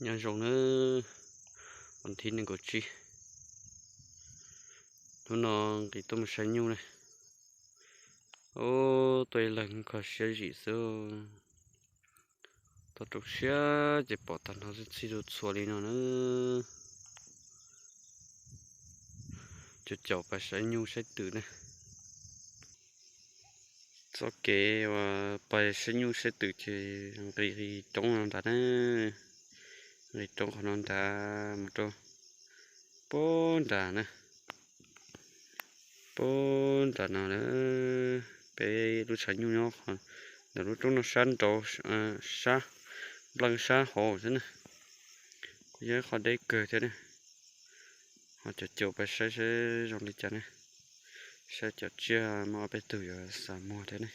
Nyob zoo nawb, vas thib nees nkaum tsib, hnub no nqis tuaj mus saib nyuj ne. Ub, tuaj ib leeg kho siab zim xwb. Toj roob siab ces pom tag nrho txhij txhua li no na. Caum caum pais saib nyuj saib twm ne. Txoj kev uas pais saib nyuj saib twm ces nqis roob no nrad na, nqis roob qhov no nrad mus rau puag nrad na, puag nrad no na. Peb lub tshav nyuj nyob ntawm lub roob no sab nraud, sab nplawg sab hauv xwb na. Kuj yog ib qho deb kawg thiab ne. Ho caum caum pais saib saib zoo li cas ne, saib cov tsiaj muaj ob peb tug yuav xav muag thiab ne.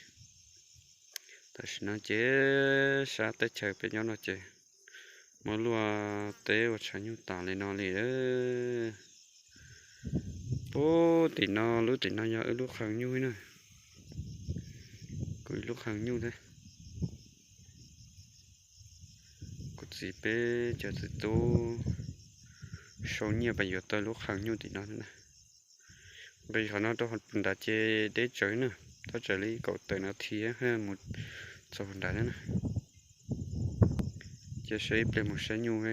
Tam sim no ces sab teb chaws peb nyob no ces muaj luaj teb ua tshav nyuj tas li no li. Puag tim no, lub tim no yog wb lub qhov nyuj na, kuv ib lub qhov nyuj thiab. Kuv txiv peb cov txiv tub sau nyiaj pais yuav tau lub qhov nyuj tim no na. Nqis qhov no rau puag nrad ces deb tsawv na, tab tsawg li kaum tawm no thiab mus txog puag nrad na. Ces saib ib pliag mus saib nyuj,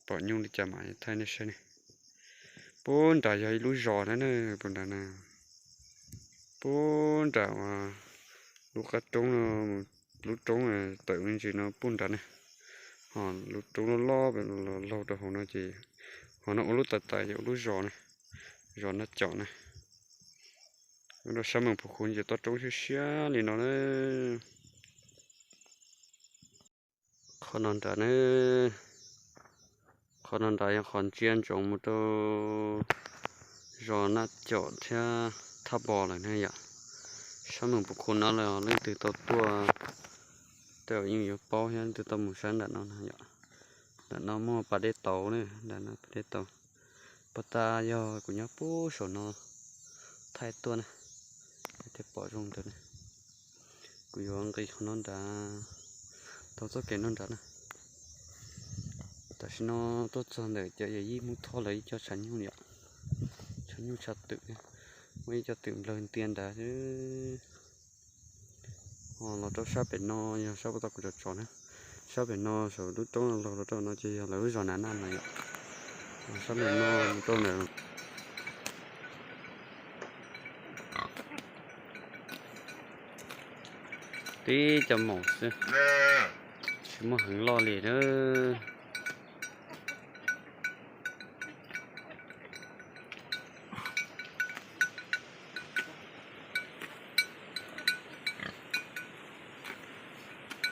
pom nyuj li cas mam thaij nej saib ne. Puag nrad yog ib lub zos na, puag nrad na. Puag nram lub qab roob no, lub roob tawm me ntsis no puag nrad ne. Ho lub roob loj loj laug rau hauv no ces, ho no ua lub tais tais ces ua lub zos na, zos Naj Caum na. Ua rau sab Moos Phuv Khu ces toj roob siab siab li no na. Qhov no nrad na, qhov no nrad yog qhov ntsia ntsoov mus rau zos Naj Caum thiab Thaj Npo lawm na yom. Sab Moos Phuv Khu no lawm leej twg tau tuaj, tej zaum yeej yuav paub thiab, leej twg tau mus sab nram no no yom. Nram no muaj pas dej tauv na, nram no pas dej tauv. Puag ta yog kuv nyob puag saum no thaij tuaj na, thiaj pom zoo ntawd na. Kuv yuav nqis qhov no nrad, taug txoj kev no nrad na. Tam sim no tuaj txog ntawm cov yawm yij Hmoob Thoj lawv ib co tshav nyuj yom, tshav nyuj tshav twm, muaj ib co twm nplawg ntia nrad xwb. Ho los rau sab pem no yog sab puag ta kuv tso tso na, sab pem no saum lub roob no los rau no ces yog lawv lub zos Nav Naj no yom. Sab pem no mus rau ntawm tib co maum xwb, tsis muaj heev loj li na.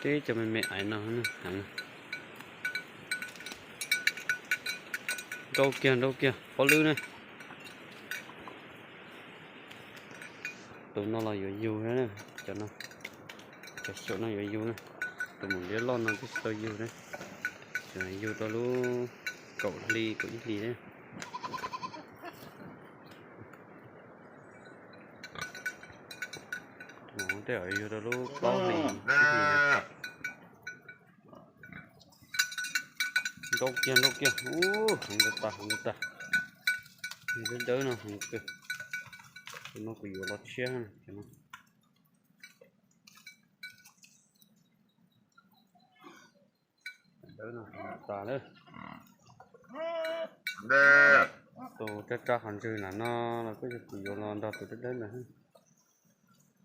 Tib co me me aiv no heev. Nrau kiag, nrau kiag, pob lwb ne. Tus no los yuav yug, cov no, cov xyaum no yuav yug na. Tus maum liab loj no twb tsis tau yug na, tseem yug rau lub kaum hli kaum ib hlis na. Tus no tej zaum yug rau lub plaub hlis ib hlis na. Nrau kiag, nrau kiag, ub, heev tas tas, heev tas tas. Dawb dawb no heev kawg. Tus no kuv yuav los tshiab na. Dawb no tas lawm. Tus rab rab qhov ntswg nram no los kuj yog kuv yuav los nrog tus dawb dawb ntawd.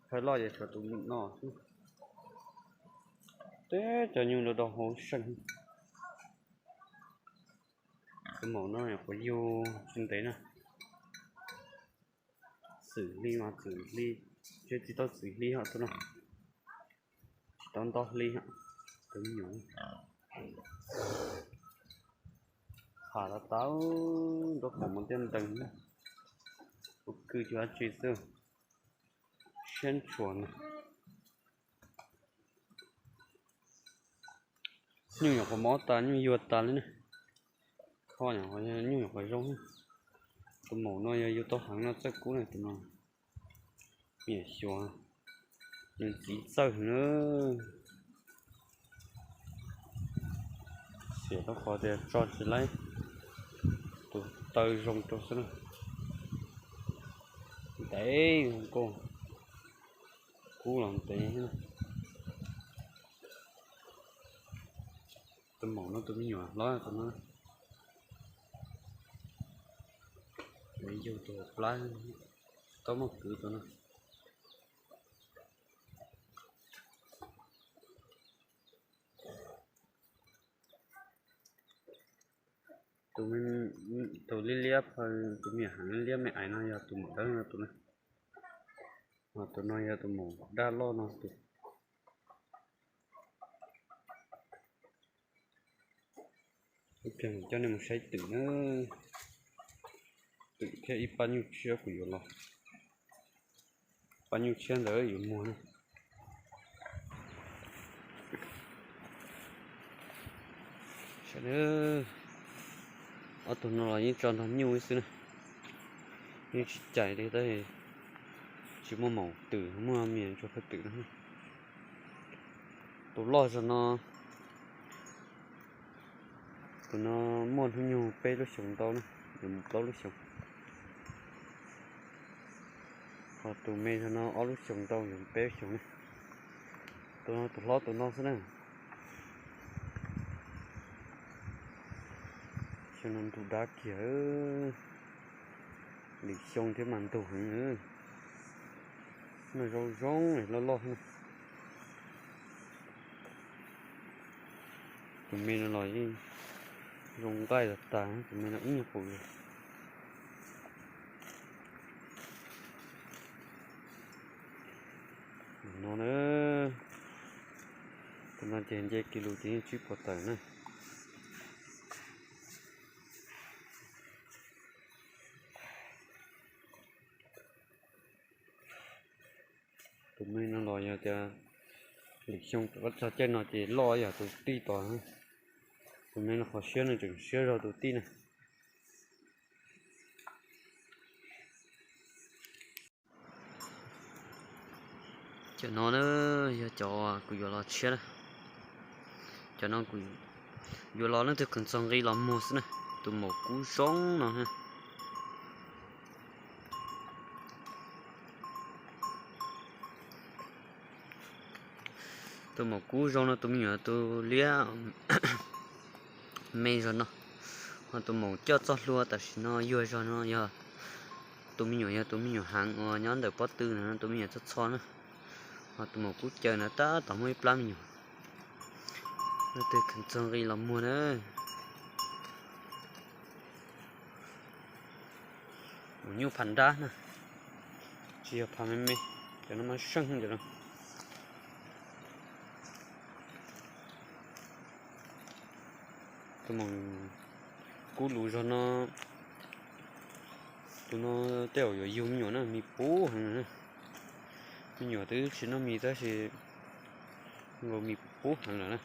Thawj loj ces tshuav tus no xwb. Teb cov nyuj rau hauv seej. Tus maum no nyuam qhuav yug tsis ntev na. Txwm hli mas txwm hli, tsis tau txwm hli hos tus no. Tsis tau nto hli hos tus me nyuam. Pham tas tas, nraub qaum mas tiaj ntees, ua kwj cuag dab tsi xwb. Siab ntshua na. Nyuj nyuam qhuav mob tas, nyuj yuag tas li na. Kho nyuam qhuav, nyuj nyuam qhuav zoo. Tus maum no yog yug tau heev no txawj kub na tus no. Niam xyuas, nws txiv txawj heev na. Tiam rau qhov tias tso tsis laib tus taw zoo rau xwb na. Ntev nkauj, kub los ntev. Tus maum no tus me nyuam hlob tus no, yug tus plab, tsis tau muaj kwv tus no. Tus, tus liab liab, tus me nyuam heev liab me ais no yog tus maum dawb no tus na. Ho tus no yog tus maum daj loj no tus. Ib pliag coj nej mus saib twm na. Twm thiab ib pab nyuj tshiab kuv yuav los. Pab nyuj tshiab ntawd yuav muag na. Sawv daws, ob tug no los yeej tso nrog nyuj xwb na. Yeej tsis cais li tab sis tsis muaj maum twm muaj me nyuam ntsuag phaj twm no. Tus loj zog no, tus no muaj hnub nyoog peb lub xyoos ntau na, yuav mus plaub lub xyoos. Ho tus me zog no ob lub xyoos ntau yuav peb lub xyoos na. Tus no tus hlob tus no xwb na. Xyoo no ntug dab kiag, lwm xyoo thiab mas ntug heev. No zoo zoo loj loj na. Tus me no los yeej zoo nqaij tas tas, tus me no ib nyuag qus. No na, tus no ces nce kis lus ces yeej tsib puas tawm na. Tus me no los yog tias lwm xyoo txog caij no ces loj yam tus tij tod. Tus me no qhov siab no tseem siab zog tus tij na. Cov no na yog cov kuv yuav los tshiab na. Cov no kuv yuav los leej twg kheev txog nqi los muag xwb na. Tus maum kub zoo no na. Tus maum kub zoo no tus me nyuam tus liab me zog no. Ho tus maum coj txoj hlua tam sim no yuag zog no yog tus me nyuam, yog tus me nyuam heev uas nyob ntawm pob tw no, tus me nyuam txho txho na. Ho tus maum kub caw no tab tom muaj ib plab me nyuam. Leej twg kheev txog nqi los muag na. Maum nyuj pha nrab na, tsis yog pha me me, cov no mas seej ntawm no. Tus maum kub lus zog no, tus no tej zaum yuav yug me nyuam na, mis puv heev lawm na. Me nyuam twb tsis noj mis tab sis nkaus mis puv heev lawm na.